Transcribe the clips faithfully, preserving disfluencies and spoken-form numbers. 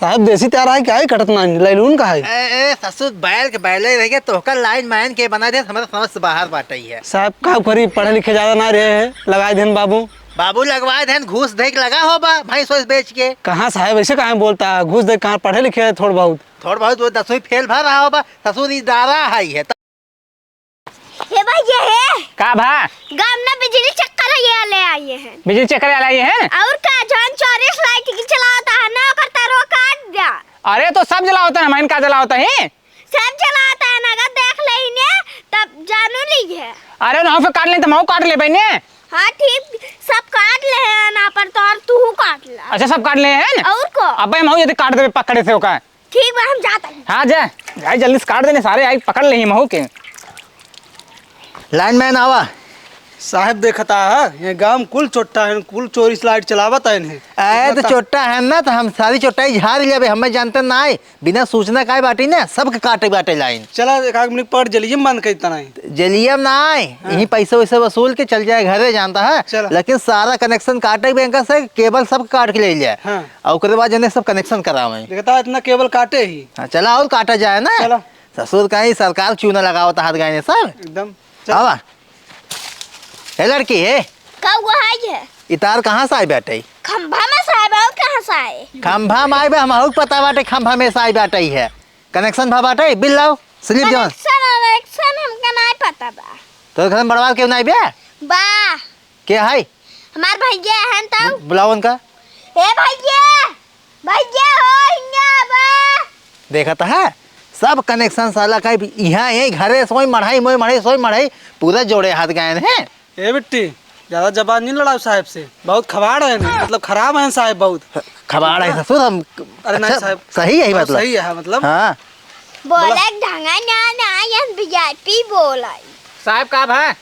साहब, देसी तार है, काहे कटत नाहीं, लैलून का है? ए, ए, ससुर, बैल के बैले रह गए, तोहका लाइन मैन के बना दे, हमारा समझ से बाहर बाटे ही है। साहब, का करी, पढ़े लिखे ज्यादा ना रहे हैं, लगाए देन बाबू। बाबू लगवाए देन, घूस दे के लगा हो बा, भैंस वैंस बेच के। कहाँ साहब, ऐसे कहाँ बोलता है? घूस दे कहाँ, पढ़े लिखे है थोड़ बहुत। थोड़ बहुत वो दसवीं फेल भर रहा हो बा, ससुर इदारा है ये। हे भैया हे। का भा? गाँव में बिजली चेक करे ले आए हैं। बिजली चेक करे ले आए हैं? और का, जौन चोरी से लाइट की चलावत है ना, ओकर तारवा काट द्या। अरे तो सब जलावत है, हम का जलावत है? सब जलावत है ना, अगर देख लेई ने, तब जानू ली है। अरे ना, फिर काट लें तो महू काट लेबे ने। हाँ ठीक, सब काट ले है ना, पर तोहर तू काट ला। अच्छा, सब काट ले है ना? और को? अबे महू यदि काट देबे पकड़े से ओका। ठीक बा, हम जात हई। हाँ, जा, जाई जल्दी से काट देने, सारे आई पकड़ लेही महू के। लाइनमैन आवा। साहब देखता है, ये गांव कुल चोट्टा है, कुल चोरी से लाइट चलावत है इन्हें। अरे तो इतना ता- चोट्टा है ना, तो हम सारी चोट्टाई झाड़ लेबे, हमें जानते ना है, बिना सूचना काहे बाटी ना, सबके काटे बाटे लाइन। चला, एक आध मिनट पर जलियम बंद कर देता नहीं। जलियम ना आए, हाँ। यही पैसे वैसे वसूल के चल जाए घरे, जानता है। चला। लेकिन सारा कनेक्शन काटे बैंक से, केबल सब काट के ले जाए। हाँ। और ओकरे बाद जने सब कनेक्शन करावे। देखता है, इतना केबल काटे ही। हाँ, चला और काटा जाए ना। चला। ससुर कहीं सरकार चूना लगावत हाथ गए ने सब। एकदम। चला। आवा। ए लड़की, ए। का हुआ है ये? ई तार कहाँ से आए बाटे? खंभा में से आए बा, और कहाँ से आए? खंभा में आए बा, हमहू के पता बाटे, खंभा में से आए बाटे है। कनेक्शन भा बाटे, बिल लाओ, स्लिप जौन। कनेक्शन, कनेक्शन हमका नाहीं पता बा। तोरे घर में बड़वार केहू नाहीं बे? बा। के है? हमार भैया है तो। बु-, बुलाओ उनका। ए भैया, भैया हो, हियाँ बा। देखत है, सब कनेक्शन साला का इहाँ यही घरे सोई मढ़ाई, मोई मढ़ाई, सोई मढ़ाई, पूरा जोड़े हाथ गए हैं। ए बिट्टी, ज्यादा जबान नहीं लड़ाओ साहब से, बहुत खबाड़ है, मतलब खराब है साहब बहुत। खबाड़ है ससुर, हम अरे नहीं अच्छा, साहब, सही है बहुत मतलब। सही है मतलब। हाँ। बोले बोला। ढंगा ना, ना, यन वीआईपी बोलाई। साहब का भा?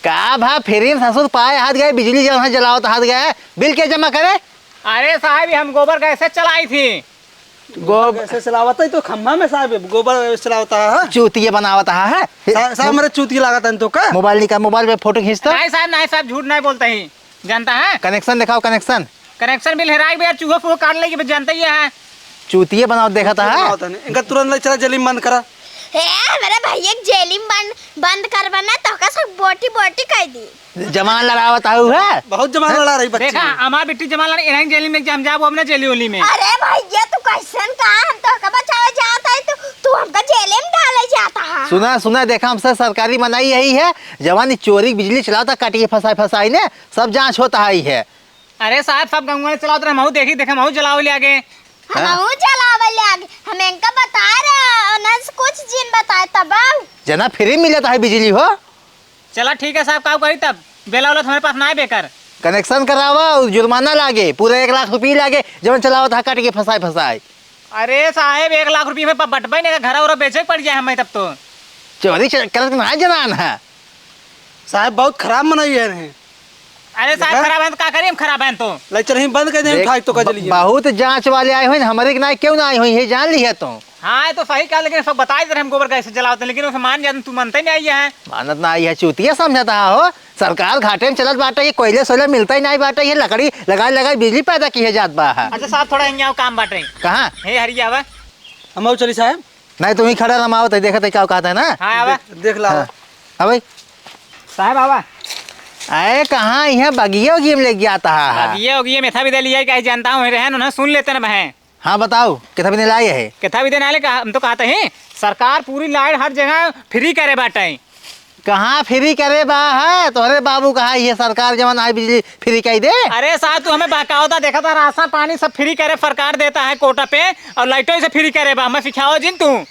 का भा, फ्री में ससुर पाए हाथ गए, बिजली जौन है जलावत हाथ गए, बिल के जमा करे? अरे साहब, ये हम गोबर गैस से चलाई थी। गोब- गैस से चलावत है तो खंभा में साहब गोबर गैस चलावत है। चूतिया बनावत है। सा-, साहब, मेरे चूतिया लागत है तो का? मोबाइल निकाल, मोबाइल पे फोटो खींचता। नहीं साहब, नहीं साहब, झूठ नहीं बोलते ही, जानता है। कनेक्शन दिखाओ, कनेक्शन। कनेक्शन बिल हेराई बे, चूहा फूहा काट लेगी, बे जानते ही है। चूतिया बनावत देखत है। बनावत है। इनका तुरंत ले चला जेल में बंद करा। हे, मेरे भैया के जेल में बंद, बंद करबा ना, तो का सब बोटी बोटी कर दी। जमान लड़ावत है, है? बहुत जमान लड़ा रही बच्ची। देखा, हमार बिट्टी जमान लड़ा, इन्हें जेल में हम जाबो अपने जेली ओली में। अरे भैया, तू कैसन का, हम तो का बचावे जात है, तू, तू हमका जेल में डाले जाता है। सुना, सुना, देखा, हमसे सरकारी मनाही यही है, जवान चोरी बिजली चलावत है, काटिए फंसाई, फंसाई ने, सब जाँच होत है ही है। अरे साहब, सब गंगवा ने चलावत रहे, महू देखी, देखे, महू जलावे ले आगे। हाँ। हमहू जलावे ले आगे, हम इनका बता रहे हैं, उन्हें से कुछ जिन बताए तब आओ। जना फ्री मिलत है बिजली हो। चला ठीक है साहब, का करी तब? बेला उला तो हमारे पास ना है बेकर। कनेक्शन करावा और जुर्माना लागे, पूरा एक लाख रुपये लागे, जवन चलावत है काट के फंसाए फंसाए। अरे साहेब, एक लाख रुपये में प-, बटबे नहीं, घर और बेचे के पड़ जाए हमें तब तो। चोरी च-, करत ना जनान है। साहेब, बहुत खराब मनई है नहीं। अरे साहेब, देखा? खराब है तो का करी हम, खराब है तो। ले चल, ही बंद कर दे, देख, उठाई तो का ब-, जलिए। बहुत जांच वाले आए हुए हैं, हमारे के ना क्यों ना आए हुए हैं, जान लिया तो। हाँ, ये तो सही कहा, लेकिन सब बताए दे रहे हम गोबर गैस से जलावत हैं, लेकिन उसे मान जाते, तू मनते नहीं आई है। मानत ना आई है, चूतिया समझता हो। सरकार घाटे में चलत बाटे, ये कोयले सोयले मिलता ही नहीं बाटे, ये लकड़ी लगाई लगाई बिजली पैदा किए जात बा है। अच्छा साहब, थोड़ा हियाँ आओ, काम बाटे। कहाँ? हे हरिया बा। हम आओ चली साहब। नहीं, तुम ही खड़ा रमावत है, देखत है क्या कहता है ना। हाँ, आवा। देख, देख ला। हाँ। अब भाई। साहब, आवा। अरे, कहाँ यहाँ बगिया उगिया में लेके जाता है? बगिया उगिया में था भी दे लिया, कहीं जानता हूँ, रहन उन्हें सुन लेते ना बहन। हाँ, बताओ, कितना भी नहीं लाई है? कितना भी देना है, हम तो कहते हैं, सरकार पूरी लाइट हर जगह फ्री करे बाटे। कहाँ फ्री करे बा है? तोहरे बाबू कहा ये सरकार जवन आई बिजली फ्री कही दे? अरे साहब, तू हमें बहकावता देखा था, राशन पानी सब फ्री करे सरकार देता है कोटा पे, और लाइटों से फ्री करे बा, हमें सिखाओ जिन तू।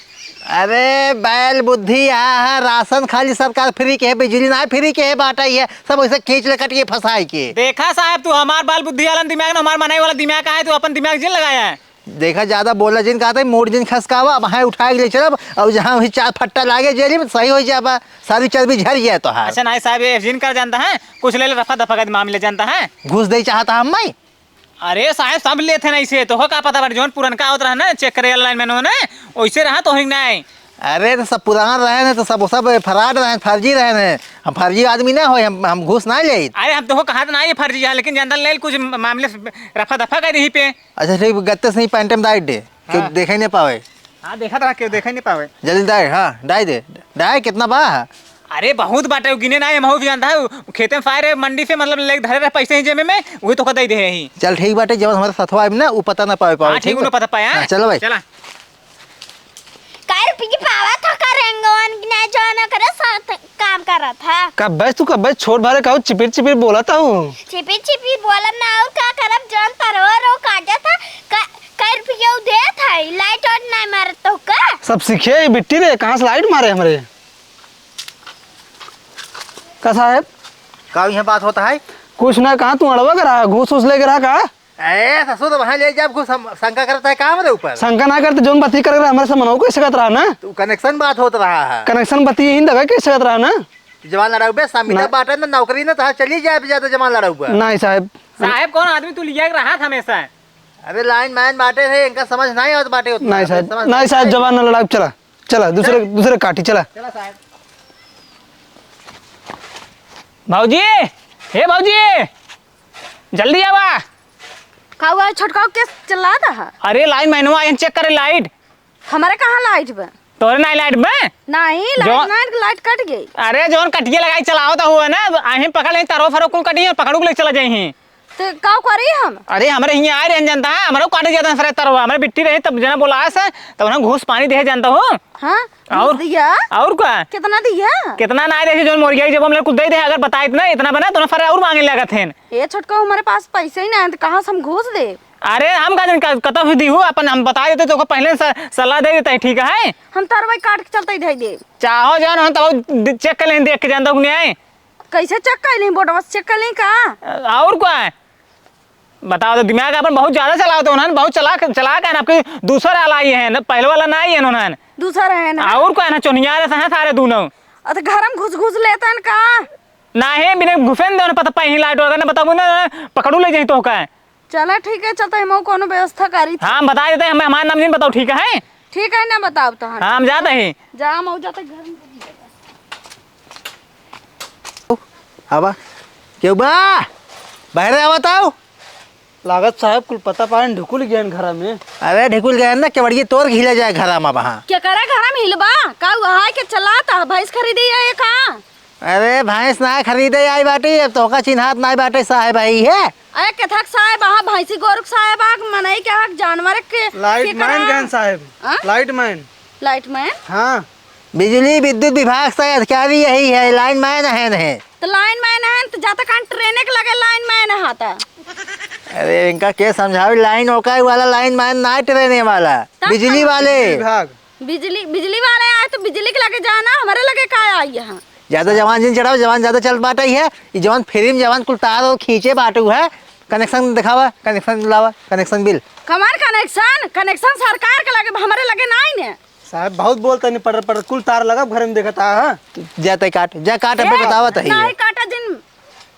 अरे बैल बुद्धि आ है, राशन खाली सरकार फ्री के है, बिजली ना फ्री के है, बाटा ये सब ऐसे खींच ले कट के फंसाई के। देखा साहब, तू हमार बाल बुद्धि वाला दिमाग ना, हमार मनाई वाला दिमाग का है, तू अपन दिमाग जिन लगाया है। देखा, ज्यादा बोला जिन, कहते मूड जिन खसकावा, अब हाय उठाए के ले चलब, और जहाँ वही चार फट्टा लागे जेली में, सही हो जाबा, सारी चर्बी झड़ जाए तोहार। अच्छा, नाई साहब, ये जिन कर जानता है, कुछ ले ले, रफा दफा का मामले जानता है। घूस दे चाहता हम मैं। अरे साहब, सब लेते नहीं से, तो का पता बाटे, जौन पुरनका आवत रहा ना, चेक करे वाला लाइन में ना, वैसे रहा तो ही नहीं। अरे, तो सब पुरान रहे हैं, तो सब, सब fraud रहे हैं, फर्जी रहे हैं। हम फर्जी आदमी ना होई, हम, हम घूस ना लेई। अरे, हम तोहको कहत ना ये फर्जी है, लेकिन जनता ले कुछ म-, मामले स-, रफा दफा कर दीही पे। अच्छा, ठीक, गत्ते से ही पैंटे में डाइट दे, क्यों हाँ। देखे नहीं पावे। हाँ, देखत रहा, क्यों देखे नहीं पावे। जल्दी डाइट, हाँ, डाइट दे। डाइट कितना बा? अरे, बहुत बाटे, उ गिने ना, हम भी जानता है, उ खेते में पाए रहे, मंडी से, मतलब, लेके धरे रहे पैसे ही जेबे में, वही तोहका दे दे ही। चल, ठीक बाटे, जब हमारे साथ आइब ना, उ पता ना पावे, पावे, हाँ, ठीक, ठीक बा? उन्हें पता पाए, हाँ? हाँ, चलो भाई। चला। कै रुपये पावत ह का रेंगवन के ना जौन ओकरे साथ काम करत ह? कब्बे से तू कब्बे से छोट भारे कहू चिपिर चिपिर बोलत हऊ। चिपिर चिपिर बोलत ना अउर का करब, जौन तरवा रो काटत ह, क-, कै रुपये उ देत ह, लाइट वाइट नाहीं मारत तो का? सब सीखे ही बिट्टी रे, कहाँ से लाइट मारे हमरे? का साहेब? का यहाँ बात होत है? कुछ ना, कहाँ तू अड़वा के रहा, घूस उस लेके रहा का? ए, ससुर, तो वहाँ ले जाब, कुछ हम शंका करता है का हमरे ऊपर? शंका ना करते, जौन बात ही करे रहा, हमरे से मनऊ कइसे करत रहा ना? तो कनेक्शन बात होत रहा है। कनेक्शन बात यही दगा कइसे करत रहा ना? जवान लड़ाऊ बे, सामी ना। तक बाटे ना, नौकरी ना, तो चली जाए, ज्यादा जवान लड़ाऊ बे। नहीं साहेब। साहेब, कौन आदमी तू लिया के रहा था हमेशा? अरे, लाइन मैन बाटे है, इनका समझ नहीं आवत बाटे उतना। नहीं साहेब, समझ नहीं साहेब, नहीं। जवान ना लड़ाऊ, चला, चला, दूसरे, चल। दूसरे काटी, चला। चला साहेब। भौजी, हे भौजी, जल्दी आवा। का हुआ है छोटका, के चिल्लात ह? अरे लाइन मैनवा आयन चेक करे लाइट। हमरे कहाँ लाइट बा? तोरे नाहीं लाइट बा? नाहीं, लाइट जो नाहीं, लाइट कट गई। अरे जौन कटिया लगाई चलावत हुआ ना, अहीं पकड़ लें, तारो फरो कुल कटिया पकड़ू के ले चला जाई ही। तो का करी हम? अरे हमरे हियाँ आए रहन जानता है, हमरो काटे जाता है सरे तरवा, हमरे बिट्टी रही तब जना बोला से, तब उन्हें घूस पानी दे जानता हो। हाँ? और? दिया? और का? कितना दिया? कितना ना दे, जौन मोरिया जब हमने कुछ दे दे, अगर बताइत ना, इतना बना, तो ना फरे और मांगे लागत हैं। ए छोटका, हमारे पास पैसे ही ना है, तो कहाँ से हम घूस दे? अरे, हम का जन का, कतौ से दीहू, अपन हम बता देते, तो ओकर पहले से सलाह दे देते, ठीक है? हम तरवाई काट के चलते ही दे दे। चाहो जौन, हम तो दि-, चेक कर लें, देख के जानता हूँ, नहीं आए। कैसे चेक कर लें? बोर्डवा से चेक कर लें का? और का है? बताओ तो, दिमाग अपन बहुत ज्यादा चलाओ तो उन्होंने, बहुत चला, चला के ना, आपके दूसरा वाला आई है ना, पहले वाला ना आई है उन्होंने। दूसरा है ना? और का है ना, चोनिया रहता है सारे दोनों। अरे, तो घर में घुस घुस लेता है का? ना है, बिना घुसे न दे, उन्हें पता पाई ही लाइट वगैरह, बताओ ना, पकड़ू ले जाई तो का है। चला ठीक है, चलते हम कोनो व्यवस्था करी थी। हाँ, हम बता देते हैं, हमें हमारा नाम नहीं बताओ, ठीक है? ठीक है ना, बताओ तो हम। हाँ, हम जाते हैं। जा, हम जाते घर में। आवा, केहू बा? बाहर आवा ताऊ। लागत साहेब कुल पता पाए ढुकुल गए घरा में। अरे ढुकुल गए ना, केवड़िए तोर घिले जाए घरा में वहाँ। क्या करा घरा में हिलबा? का वहाँ के चलाता भैंस खरीदी है ये का? अरे भैंस ना खरीदे आई बाटी, अब तोहका चिन्हात नाई बाटे साहेब आई है। अरे कथक साहेब, अहाँ भैंसी गोरुक साहेब, आग मनई के हक जानवर के लाइट के मैन करा? गहन साहेब। हाँ? लाइट मैन। लाइट मैन? हाँ। बिजली विद्युत विभाग से अधिकारी यही है, लाइन मैन है नहीं। तो लाइन मैन है तो जाता कान ट्रेने के लगे लाइन मैन है तो। अरे इनका के समझावे, लाइन ओका वाला लाइन मैन ना, ट्रेने वाला, तब बिजली कहाँ? वाले। बिजली विभाग। बिजली, बिजली वाले आए तो बिजली के लगे जाना, हमारे लगे का आई यहाँ? ज्यादा जवान जिन चढ़ाओ, जवान ज्यादा चल बाटे ही है। ये जवान फ्री में जवान कुल तार और खींचे बाटू है। कनेक्शन दिखावा, कनेक्शन लावा, कनेक्शन बिल। हमार कनेक्शन, कनेक्शन सरकार के लगे, हमारे लगे नहीं ने। साहब बहुत बोलते नहीं, पटर पटर कुल तार लगा घर में देखता है। जा तय काट, जा काट, अबे ए, बतावा तही। नहीं काटा जिन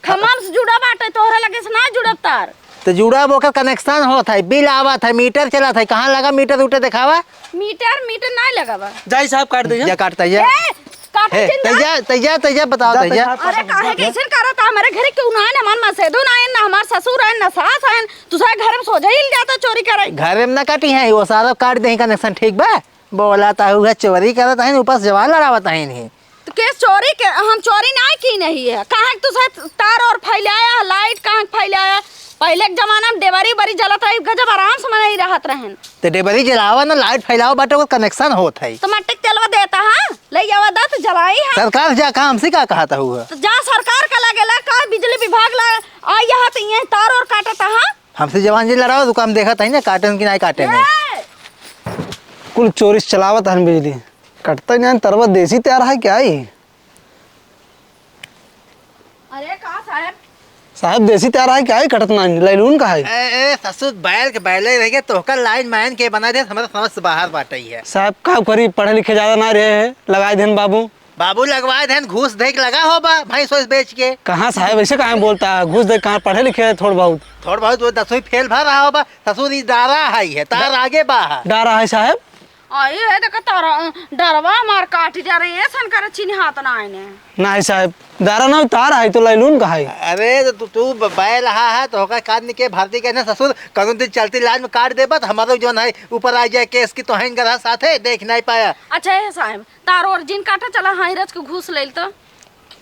खम्भा से जुड़ा बाटे, तोहरे लगे से ना जुड़ब तार। तो जुड़ा ओकर कनेक्शन होत है, बिल आवत है, मीटर चलत है, कहाँ लगा मीटर उटर देखावा? मीटर, मीटर नहीं लगावा। जाई साहब काट दे। जा काट तैया। ए, काटे ए, चिंता। तैया, तैया, तैया बताओ जा तैया। तैया। अरे काहे कैसे करत? हमारे घरे क्यों ना है, ना हमार मसेदो ना है, ना हमार ससुर है, ना सास है, दूसरा घर में सोझा ही जाता चोरी करे। घर में ना काटी है, वो सारा काट दे कनेक्शन, ठीक बा? बोला ता हुआ चोरी करत है, ऊपर से जवान लड़ावत है नहीं। तो केस चोरी के, हम चोरी ना की नहीं है। कहाँ के तू से तार और फैलाया, लाइट कहाँ के फैलाया? पहले के जमाना में डेबरी बरी जलत रही, गजब आराम से मनई रहत रहन। तो डेबरी जलावा ना, लाइट फैलावा बाटे, ओकर कनेक्शन होत है। तो मट्टी के तेलवा देता, हाँ? ले आवा दा तो जलाई, हाँ? सरकार जा, कहाँ हमसे का कहता हुआ? तो जा सरकार का लगेला, का बिजली विभाग ला, आ यहाँ तो ये तार और काटता, हाँ? हमसे जवान जी लड़ाओ, तो काम देखत है ना, काटे कि नहीं काटे ना। ए! कुल चोरी से चलावत हन बिजली। कटता ही नहीं, तरवा देसी तैयार है क्या ही? अरे का साहब? साहब देसी तैयार है क्या ही? कटत ना, लैलून का है? ए, ए, ससुर बैल के बैले रह गए, तोहका लाइन मैन के बना दे, हमारा समझ से बाहर बाटे ही है। साहब का करी, पढ़े लिखे ज्यादा ना रहे हैं, लगाए देन बाबू। बाबू लगवाए देन, घूस दे के लगा हो बा, भैंस वैंस बेच के। कहाँ साहब ऐसे कहाँ बोलता है? घूस दे कहाँ, पढ़े लिखे है थोड़ बहुत। थोड़ बहुत वो दसवीं फेल भर रहा हो बा, ससुर ई डारा है, है, तार ड-, आगे बा है। डारा है साहब। आई है, देखा तारा, अ, डरवा मार काट जा रहे हैं, ऐसन करे चिन्हात ना आइने। नाही साहेब, दारा ना तार है तो लैलून का है। अरे तो तू, तू ब-, बैल रहा है तो होकर काट निके भारती के ना ससुर, कौनो दिन चलती लाइन में काट देबा तो हमारो जौन है ऊपर आ जाए केस की तो हैं गरहा साथे देख नहीं पाया। अच्छा है साहेब, तार और जिन काटा चला हाँ रच के घूस ले तो।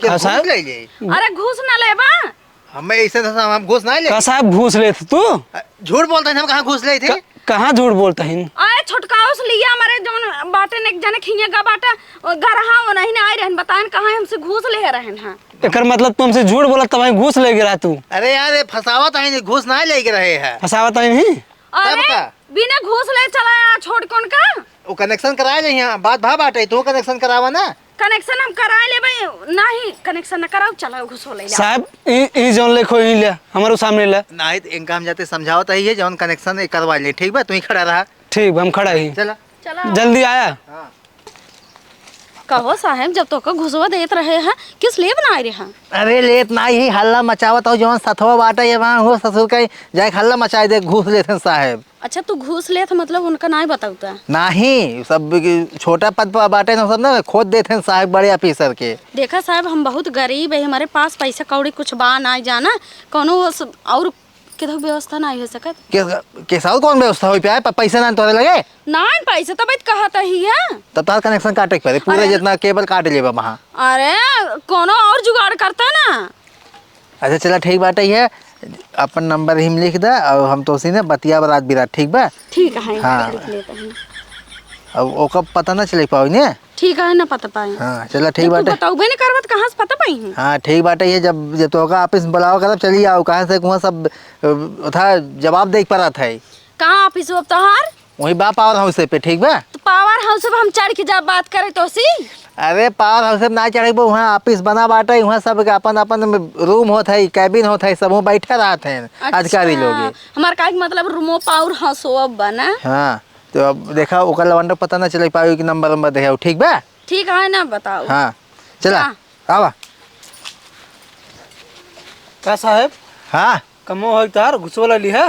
क्या हाँ, घूस साहब। ले ले? अरे घूस ना लेबा। हमें ऐसे तो हम घूस ना ले। का साहब घूस लेत तू? अ, झूठ बोलते हैं, हम कहाँ घूस ले थे? क-, कहाँ झूठ बोलते हैं? अरे छोटकाओ से लिया हमारे जौन बाटे ने एक जने खिया गा बाटा, ओ गरहा वो नहीं ना आए रहन, बताएन कहाँ हमसे घूस ले रहन हाँ। एकर मतलब तू हमसे झूठ बोला तब घूस ले गिरा तू? अरे यार, ये फंसावत है, घूस ना ले रहे हैं। फंसावत है नहीं? अरे, तब का? बिना घूस ले चला आ छोड़ कौन का? वो कनेक्शन कराए ले यहाँ, बात भा बाटे, तू कनेक्शन करावा ना। कनेक्शन हम कराए लेबे, नाही, कनेक्शन न कराओ, चला घुसो ले जा। साहब, ई, ई जौन लेखो, ई ले, हमारो सामने ले। नाही, तो इनका हम जाते समझावत है, ये जौन कनेक्शन है, करवा ले, ठीक बा? तू ही खड़ा रहा। ठीक बा, हम खड़ा ही। चला। चला। जल्दी आया। हाँ। कहो साहेब, जब तोका घुसवा देत रहे हैं, किस लेब ना आए रहे हैं? अरे, लेत नाही ही, हल्ला मचावत हो, जौन सथवा बाटा, ये वहाँ हो ससुर का, जाए हल्ला मचाए दे, घूस लेत हैं साहेब। अच्छा, तू घूस लेत ह, मतलब उनका नाय बतावता? नाही, सब की छोटा पद पर बाटे ना, सब ना खोद देत हैं साहब बड़े ऑफिसर के। देखा साहब, हम बहुत गरीब है, हमारे पास पैसा कौड़ी कुछ बा नाय जाना, कौनो स-, और केहू व्यवस्था नाय हो सकत। के, केसाऊ कौन व्यवस्था होई पे आए? प-, पैसा ना तोरे लगे? नाय, पैसा तो बैठ कहत ही है। तब तार कनेक्शन काटे के पड़े, पूरे अरे। जितना केबल काट लेबा वहाँ। अरे, कौनो और जुगाड़ करता ना। अच्छा, चला, ठीक बाटे, ये अपन नंबर ही में लिख दे और हम तो उसी ने बतिया रात बिरात, ठीक बा? ठीक है, हाँ। लिख लेते हैं। अब ओका पता ना चले पाओ ने। ठीक है, ना पता पाए। हाँ, चला, ठीक तो तू बाटे। बताऊबे नहीं करबा, तो कहाँ से पता पाई हूँ? हाँ, ठीक बाटे, ये जब, जब तो ओका ऑफिस में बुलावा करब, चली आओ, कहाँ से कुआं सब, अ, था, जवाब दे के पड़ा था। कहाँ ऑफिस हो अब तोहार? वही बा पावर हाउस पे, ठीक बा? तो पावर हाउस पे हम चढ़ के जा बात करे तो सी? अरे पावर हाउस पे ना चढ़े, वो वहाँ ऑफिस बना बाटे, वहाँ सब के अपन अपन रूम होत है, कैबिन होत है, सब वहाँ बैठे रहत हैं अच्छा, अधिकारी लोग। हमार काहे के मतलब रूमो पावर हाउस हो अब बना। हाँ, तो अब देखा ओकर लवंडा पता ना चले पावे कि नंबर नंबर देखे, ठीक बा? ठीक है ना, बताओ। हाँ, चला, हाँ। आवा। का साहेब? हाँ। कमो होई तार घुसवला लिहा?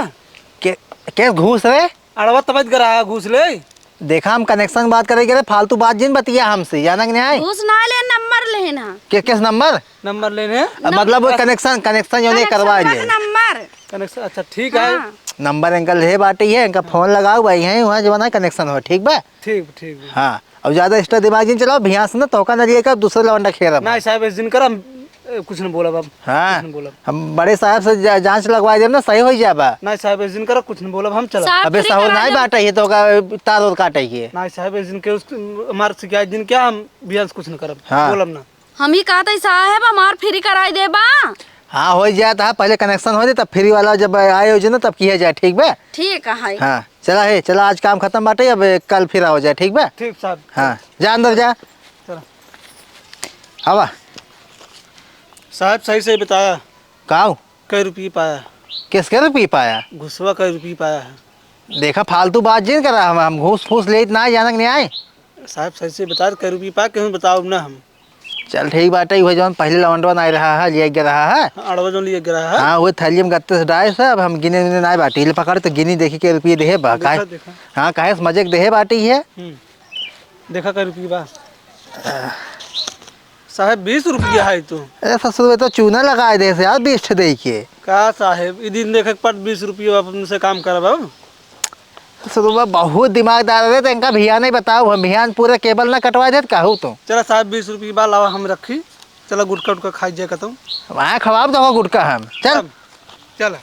के, के घूस रे? अड़वा तबैत गरा घूस ले। देखा, हम कनेक्शन बात करे के रे, फालतू बात जिन बतिया हमसे, जाना कि नहीं? घूस ना ले, नंबर लेना। के, किस नंबर? नंबर लेने? अब मतलब वो नंबर। कनेक्शन, कनेक्शन जो नहीं कनेक्शन करवा का ले। नंबर। कनेक्शन, अच्छा, ठीक है। हाँ। नंबर इनका ले बाटे ही है, इनका फोन लगाओ भाई, हैं, वहाँ जो ना कनेक्शन हो, ठीक बा? ठीक, ठीक बा। हाँ, अब ज्यादा एक्स्ट्रा दिमाग जिन चलाओ, भियास ना तोका ना लिए का दूसरा लवंडा खेल रहा। नहीं साहब, इस दिन कर हम, ए, कुछ नहीं बोलब अब। हाँ, कुछ नहीं बोलब। हम बड़े साहब से जा-, जांच लगवा देब ना, सही हो जाबा। नहीं साहब, इस दिन कर कुछ नहीं बोलब, हम चला। साहब अबे फ्री सहूर करा नहीं देब। बाटे, ये तो का तार और काटे के। नहीं साहब, इस दिन के उस, हमार शिकायत दिन क्या, हम भियास कुछ नहीं करब। हाँ। बोलब ना। हम ही कहत हई साहेब, हमार फ्री कराई देबा। हाँ, हो जात है, पहले कनेक्शन हो जाए, तब फ्री वाला जब आए हो जाए ना, तब किया जाए, ठीक बा? ठीक है। हाँ, चला हे, चला, आज काम खत्म बाटे, अब कल फिर आओ जाए, ठीक बा? ठीक साहब। हाँ, जा अंदर जा। चला। आवा। साहब, सही से बताया। काऊ? कै रुपये पाया? किस कै रुपये पाया? घुसवा कै रुपये पाया है? देखा, फालतू बात जिन करा, हम, हम घूस फूस लेत ना, जानक नहीं आए। साहब, सही से बता, कै रुपये पाया, क्यों बताओ ना हम। चल, ठीक बाटे, वह जौन पहले लवंडवा ना रहा है, लिए गे रहा है। हाँ, अड़वा जौन लिए गे रहा है। हाँ, वह थैली में गत्ते से डाए से, अब हम गिने उने ना बाटी, ले पकड़ तो गिनी, देखी कै रुपये देहे बा, देखा, काहे? देखा। हाँ, काहे से मजे के देहे बाटी है। हम्म। देखा कै रुपये बा। साहब, बीस रुपया है तू। अरे ससुर, ये तो चूना लगाए दे से यार, बीस ठे दे के। का साहेब, ई दिन देखे के पड़ बीस रुपया अपन से काम करब अब? ससुर, बहुत दिमागदार रहे, तो इनका भियान नहीं बताओ, हम भियान पूरा केबल ना कटवा देत, कहू तो। चला साहब, बीस रुपया बा, लावा हम रखी। चला गुटखा उटखा खाई जाए कतौ। वहाँ खवाब दो गुटखा हम। चल। चल।